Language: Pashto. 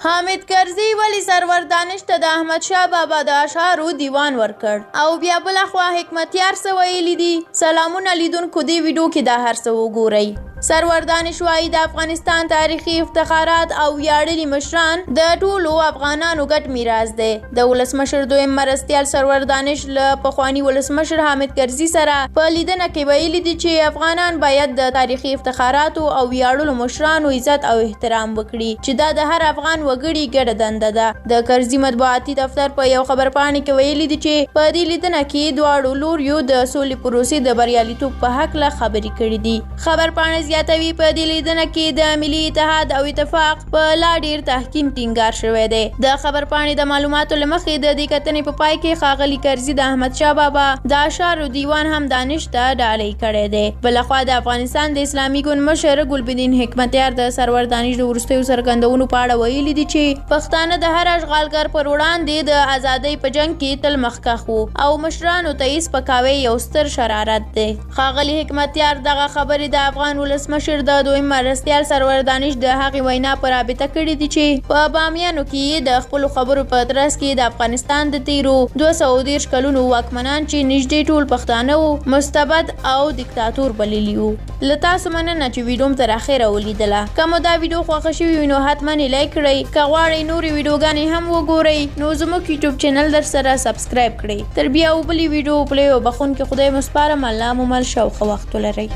حامد کرزي ولې سرور دانش ته د احمدشاه بابا د اشعارو دیوان ورکړ او بیا بل خوا حکمتیار څه ویلي دي؟ سلامونه لیدونکو، دې ویډیو کې دا هر څه وګورئ. سرور دانش وايي، د افغانستان تاریخي افتخارات او ویاړلي مشران د ټولو افغانانو ګډ میراث دی. د ولسمشر دویم مرستیال سرور دانش له پخواني ولسمشر حامد کرزي سره په لیدنه کې ویلي دي چې افغانان باید د تاریخي افتخاراتو او ویاړلو مشرانو عزت او احترام وکړي، چې دا د هر افغان وګړي ګډه دنده ده. د کرزي مطبوعاتي دفتر په یو خبرپاڼه کې ویلي دي چې په دې لیدنه کې دواړو لوریو د سولې پروسې د بریالیتوب په هکله خبرې کړې دي. خبرپاڼه زیاتوي، په دې لیدنه کې د ملي اتحاد او اتفاق په لا ډیر تحکیم ټینګار شوی دی. د خبرپاڼې د معلوماتو له مخې، د دې کتنې په پای کې ښاغلي کرزي د احمدشاه بابا د اشعارو دیوان هم دانش ته ډالۍ کړی دی. بلخوا د افغانستان د اسلامي ګوند مشر ګلبدین حکمتیار د سرور دانش د وروستیو څرګندونو په اړه ویلي دي چې پښتانه د هر اشغالګر پر وړاندې د ازادۍ په جنګ کې تل مخکښ وو او مشرانو ته یې سپکاوی یو ستر شرارت دی. ښاغلي حکمتیار دغه خبرې د افغان ولسمشر د دویم مرستیال سرور دانش د هغې وینا په رابطه کړې دي چې په بامیانو کې یې د خپلو خبرو په ترڅ کې د افغانستان د تیرو 230 کلونو واکمنان، چې نږدې ټول پښتانه وو، مستبد او دیکتاتور بللي وو. له تاسو مننه چې ویډیو مو تر اخره ولیدله. که مو دا ویډیو خوښه شوې وي نو حتما یې لایک کړئ. که غواړئ نورې ویډیوګانې هم وګورئ نو زموږ یوټیوب چینل در سره سبسکرایب کړئ. تر بیا وبلې ویډیو، په لوی او بخښونکي خدای مو سپارم. الله مو مل شه او ښه وخت ولرئ.